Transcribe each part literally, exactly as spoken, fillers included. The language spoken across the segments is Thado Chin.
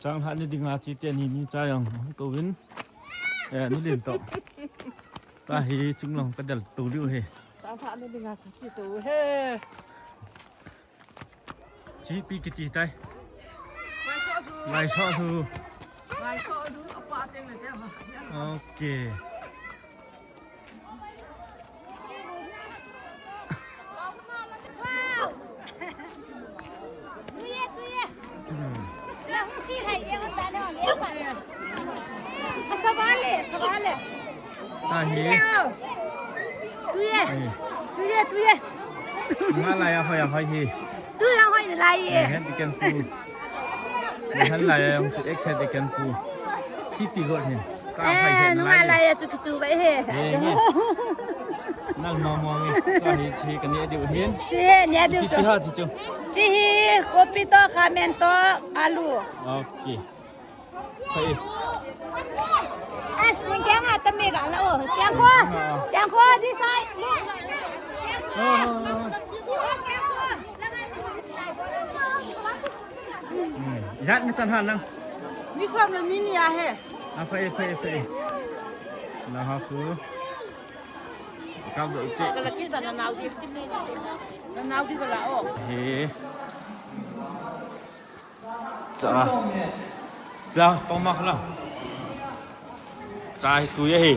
Tang lha ni dinga chi te ni ni cha jong tou vin. Eh, nu lim to. Ta hi chung long ka del tou liu he. Tang lha ni dinga ka chi tou he. Chi pi kiti tai. Vai so thu. Vai so thu. Vai so thu apa te me te ha. Okay. Tahi. Tuye. Tuye, tuye. Nga lai a hoi a hoi hi. Tuye hoi lai ye. Hen ti ken tu. Ni han lai a yong chu ek se de ken pu. Chi ti go hin. Ka phai he nunga lai a chu kichu ve he. He nge. Nal mo mo nge. Ka hi chi ka ne diu hin. Chi he ne diu. Ti ha chi chu. Chi hi kopi to khamen to alu. Okay. Phai. As ni kya nga ta me ga la o. Kya ko? Kya ko di sai. Jat ni chan han lang. Mi som le mi ni a he. A phai phai phai. Na ha ku. Ka do te. Ka la ki ta na nau di. Na nau di ka la o. He. Cha. Cha tomak la. Cha hi tui ahi.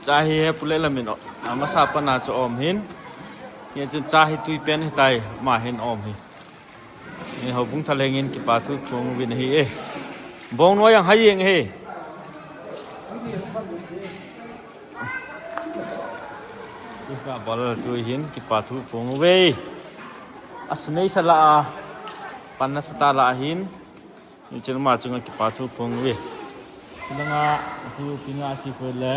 Cha hi he pule lamin o. Amasa pana chu om hin. Ye chun cha hi tui pen hi tai ma hin om hi. Ni ho bung thal hengin kipa thu phong vin hi e. Bong noi ang hai yeng he. Ipa bol tu hin kipa thu phong ve. Asmei sala a. Panna sata la hin. Ni chen ma chunga kipa thu phong ve. Langa tu pinga si ko le.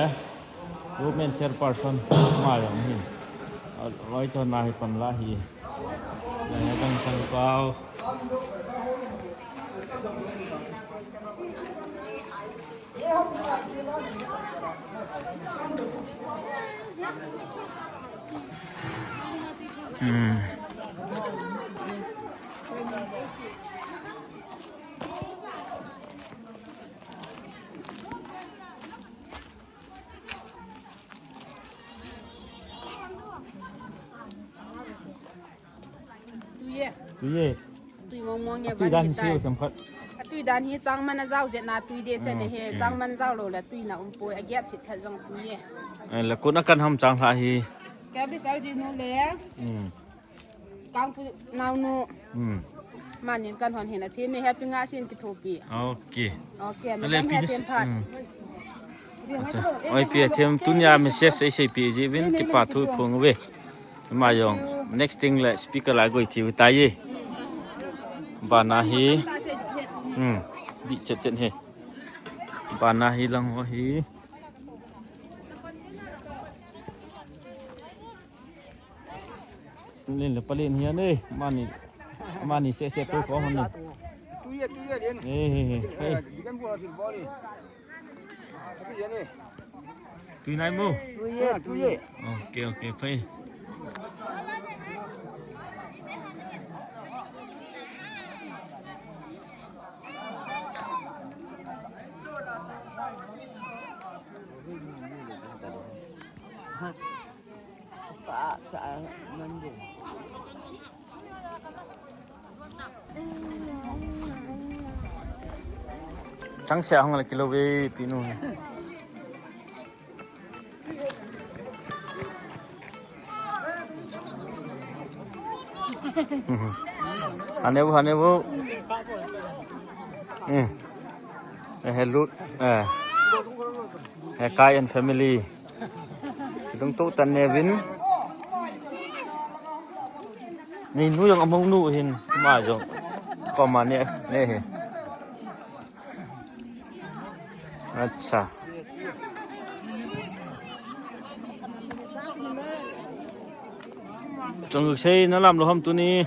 Women chairperson ma yang hin. Loi to na hi pan la hi. La ya dang tang pau. Hmm. Tuye. Tuye. Tui mong mong ye. Tui dan hi siu tam khat. Tui dan hi chang man a jao jet na tui de se ne he. Okay. Chang man jao lo le tui na um poi a giat thit khat jong tuye. Eh, le kun a kan ham chang hla hi. Ka bi sai ji nu le. Hmm. Kangpu naunu. Hmm. Manin kan hon hin a thi mi happy nga sin kithopi. Okay. Okay, ale madam pin happy phat. Hmm. Acha. Oi pi a them tunia message sei sei pi ji vin kipa thu phong ve. Ma jong next thing le speaker la goi thiu tai ye. Bana hi. Hmm. Di chet chet he. Bana hi lang ho hi. Len le palen hian e, mani, mani se se ko ko hon ni. Tuye, tuye, len. Eh, eh, eh. Di kan bu la thil bo ni. Tuye ni. Tui nai mo? Tuye, tuye. Okay, okay, phai. Chang sia hong la kilo ve pinu. Hanebu, hanebu. Eh. Eh, hello. Eh. Eh, Kai and family. Kidong to tan ne vin. Ni nu jong among nu hin ma jong. Koma ne, ne he. Acha. Chong sei na lam lo ham tuni.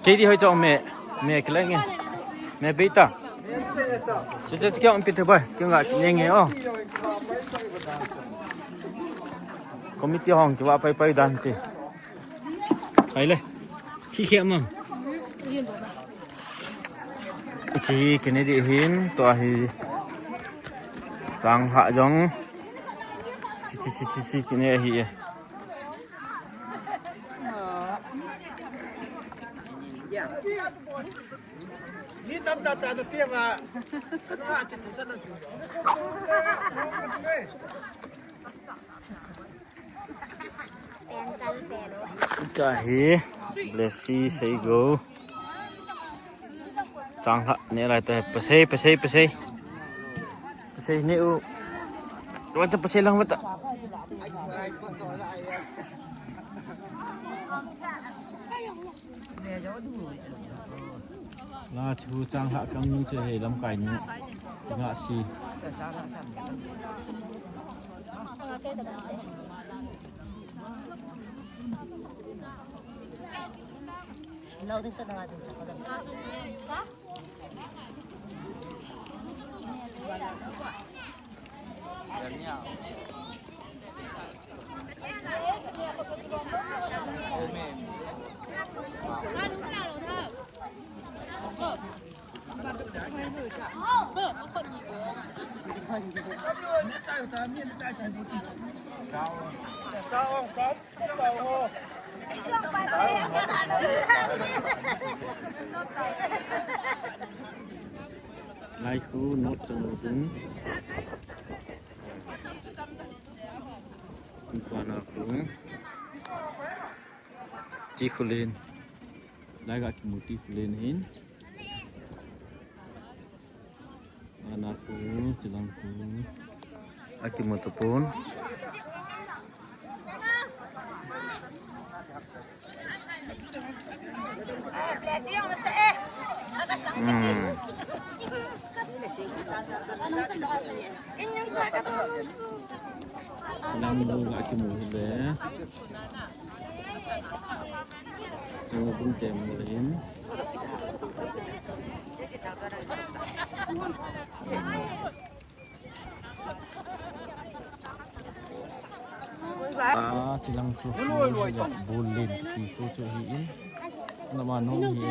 Kei di hoi chong me. Me kila nge. Me beita. Che che che kya umpi the bai. Kya nga nge nge o. Committee hong kiva pai pai dan te. Hai le. Khi khi amang. Chi kine di hin to ahi. Chang ha jong. Chi chi chi chi chi kine ahi e. Ni tam ta ta na pia ma. Ka na ti ta na. Ka hi, Blessy, Seigo. Chang ha, ne lai ta, pasei, pasei, pasei. Pasei ne u. Wata pasei lang wata. La chu chang ha kang nu che he lamkai nu. Nga si. Lau ding ta na ding sa ko ding. Lai khu not chang lo ding. Kumpana khu. Ti khu len. Lai ga kimu ti khu len hin. Ana khu, chilang khu. Akimu tapon. Hmm. Chilang khu akimu le. Chang bung tem mo le hin. Ah, chilang chu bulin ti ko chu hi in. Na ma no hi.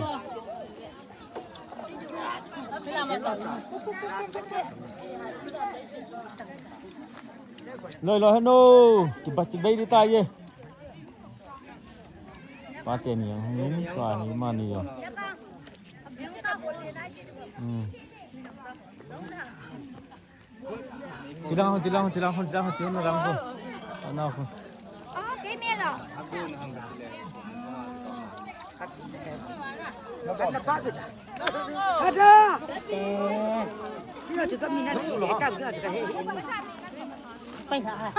Loi loi hano. Ki bat bai di ta ye. Pa te ni ang hung ni, pa ni ma ni yo. Hmm. Chilang, chilang, chilang, chilang, chilang, chilang, chilang. Ana ko. Oh, kei me lo. Ada. Kira tu tak minat ni, eh, tak kira tu tak, eh. Pai ha ha.